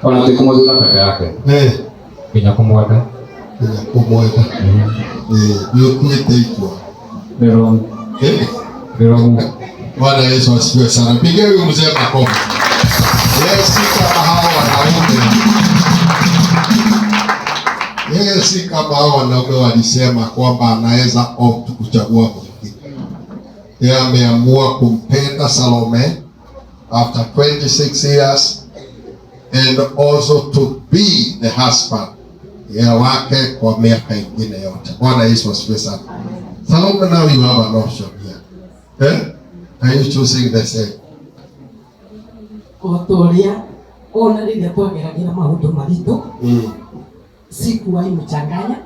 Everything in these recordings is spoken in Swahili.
Ona ti kũmũthura peke yake. Eh. Nginya kũmwenda. Nginya kũmwenda. Eh, nĩ ũtuĩte itua. Nĩ wrong. Eh? Nĩ wrong. Bwana Yesu asifiwe sana. Pigie huyu mzee makofi. Yeye si kama hao wanaume. Yeye si kama hao wanaume walisema kwamba anaweza opt kuchagua mwingine. Yeye ameamua kumpenda Salome after 26 years and also to be the husband ya wake kwa miaka ingine yote. Bwana Yesu asifiwe sana. Salome, now you have an option here. Eh? Are you choosing the same? O ta ũrĩa ona rĩrĩa twageragĩra maũndũ maritũ sikuwahi mchanganya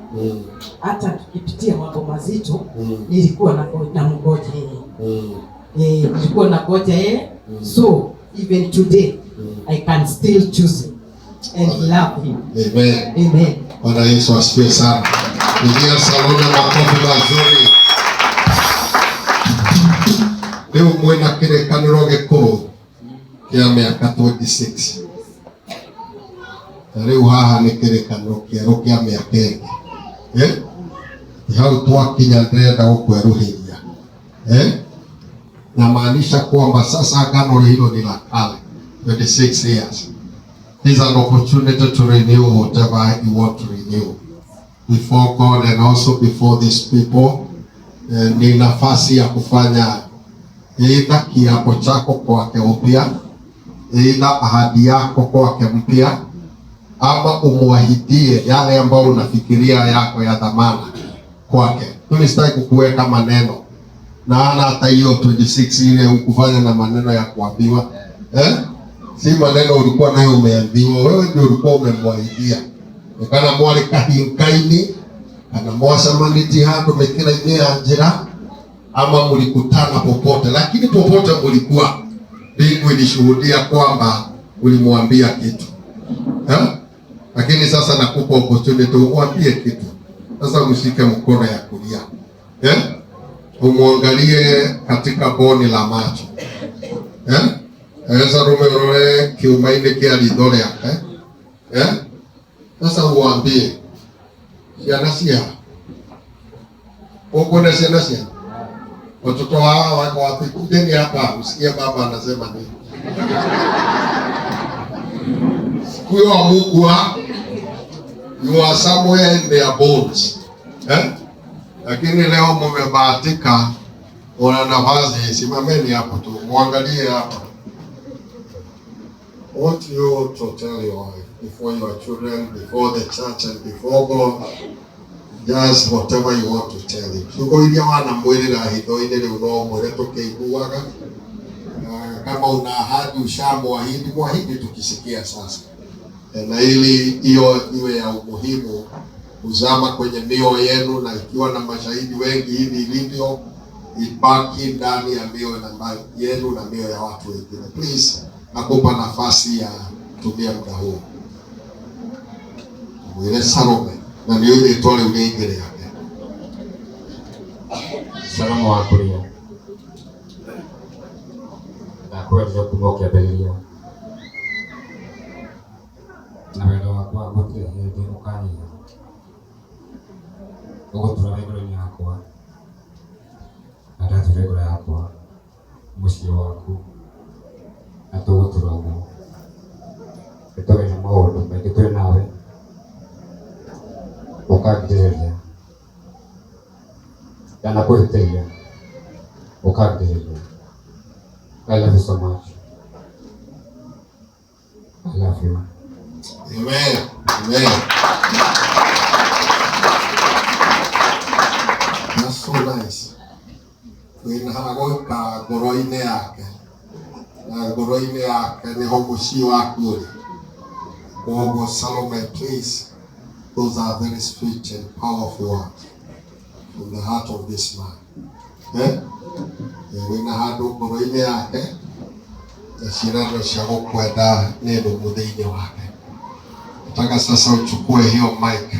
hata tukipitia mambo mazito nilikuwa na mgoja yeye. Eh, nilikuwa na goja yeye. So even today I can still choose him and love him. Amen. Amen. Bwana Yesu asifiwe sana. Pigia Salome makofi mazuri. Rĩu mwĩna kĩrĩkanĩro gĩkũrũ kĩa mĩaka 26 na rĩu haha nĩ kĩrĩkanĩro kĩerũ kĩa mĩaka ĩngĩ. Eh? Ti hau twakinya ndĩrenda gũkwerũhĩria. Eh? Namaanisha kwamba sasa agano hilo ni la kale 26 years. This is an opportunity to renew whatever you want to renew before God and also before these people. Eh, ni nafasi ya kufanya either kiapo chako kwake upya, either ahadi yako kwake mpya, ama umwahidie yale ambayo unafikiria yako ya dhamana kwake. Mimi sitaki kukuweka maneno na ana hata hiyo 26 ile hukufanya na maneno ya kuambiwa, eh? Si maneno ulikuwa nayo umeambiwa, wewe ndio ulikuwa umemwahidia. Kana mwarĩ kahinga-inĩ kana mwacemanĩtie handũ mĩkĩra-inĩ ya njĩra ama mlikutana popote, lakini popote mlikuwa, mbingu ilishuhudia kwamba ulimwambia kitu, eh? Lakini sasa nakupa opportunity umwambie kitu. Sasa mshike mkono ya kulia, eh? Umwangalie katika boni la macho, eh? Eza rume urore kiuma-inĩ kĩa ritho rĩake, eh? Sasa uambie ciana cia ũkuona ciana cia watoto wao wako wapi? Kujeni hapa usikie baba anasema nini. Huyo wa Mungu you are somewhere in their bones, eh? Lakini leo mumebahatika, una nafasi, simameni hapo tu muangalie hapa. I want you to tell your wife before your children, before the church and before God, just whatever you want to tell him. Ciugo iria wanamwĩrĩra hitho-inĩ rĩu no mwĩre tũkĩiguaga. Kama una ahadi ushamwahidi, mwahidi tukisikia sasa. Na ili hiyo iwe ya umuhimu kuzama kwenye mioyo yenu, na ikiwa na mashahidi wengi hivi ilivyo, ibaki ndani ya mioyo yenu na mioyo ya watu wengine. Please, nakupa nafasi ya kutumia muda huu. Mwire Salome na nĩ rĩtwa rĩu rĩngĩ rĩake. Salome wa kuria. Ndakwendire kuma ũkĩambĩrĩria. Na wendo wakwa gũtirĩ hĩndĩ ũkanyiha. Ũgũtũra wĩ ngoro-inĩ yakwa. Na ndatũire ngoro yakwa mũciĩ waku. Na tũgũtũra ũguo. Nĩtũgereire maũndũ maingĩ twĩ nawe. Ũkangirĩrĩria. Ndanakũhĩtĩria. Ũkangirĩrĩria. I love you so much. I love you. Amen. Amen. That's so nice. Wĩna gũikara ngoro-inĩ yake na ngoro-inĩ yake nĩho mũciĩ waku ũrĩ. Koguo Salome, please, those are very sweet and powerful words from the heart of this man. Eh? Wĩna handũ ngoro-inĩ yake na ciĩranĩro cia gũkwenda nĩ nũmu thĩinĩ wake. Nataka sasa uchukue hiyo mic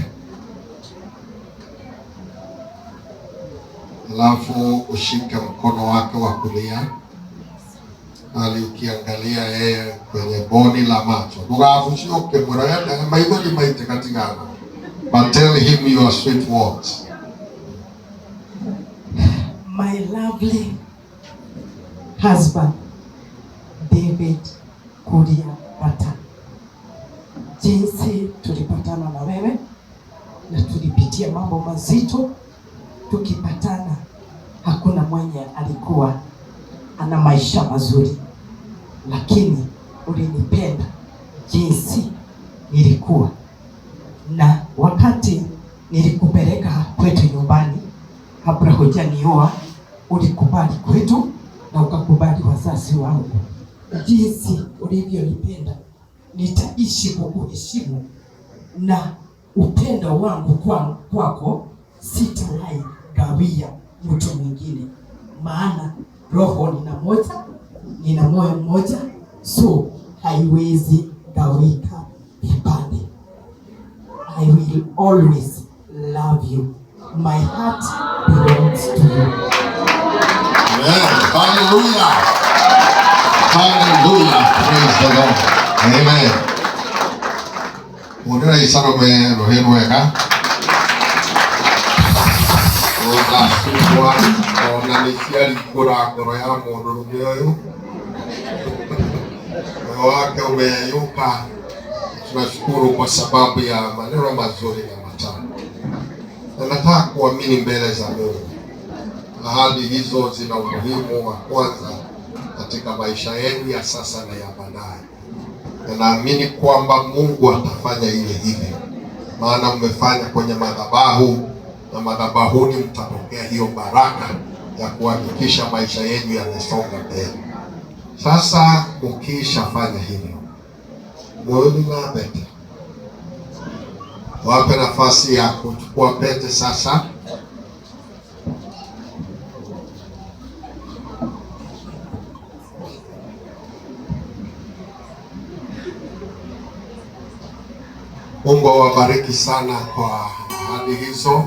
alafu ushike mkono wake wa kulia Ali ukiangalia yeye kwenye boni la macho ndugabucoke mwĩra maithori maitĩka tigana, but tell him your sweet words. My lovely husband David Kuria Bata, jinsi tulipatana na wewe na tulipitia mambo mazito tukipatana, hakuna mwenye alikuwa ana maisha mazuri, lakini ulinipenda jinsi nilikuwa, na wakati nilikupeleka kwetu nyumbani kabla hujanioa, ulikubali kwetu na ukakubali wazazi wangu. Jinsi ulivyonipenda, nitaishi kukuheshimu na upendo wangu kwako sitawahi gawia mtu mwingine, maana roho nina moja, nina moyo mmoja, so haiwezi gawika vipande. I will always love you. My heart belongs to you. Amen. Hallelujah. Hallelujah. Praise the Lord. Amen. Hũrĩra Salome rũhĩ rwega ũgacukwa ona nĩ ciaringũra ngoro ya mũndũrũme ũyũ, moyo wake umeyeyuka. Tunashukuru kwa sababu ya maneno mazuri na matamu, na nataka kuamini mbele za Mungu ahadi hizo zina umuhimu wa kwanza katika maisha yenu ya sasa na ya baadaye. Na naamini kwamba Mungu atafanya ile hivyo, maana mmefanya kwenye madhabahu na madhabahuni mtapokea hiyo baraka ya kuhakikisha maisha yenu yamesonga mbele. Sasa mkishafanya hivyo, muoni na pete, wape nafasi ya kuchukua pete sasa. Mungu awabariki sana kwa ahadi hizo.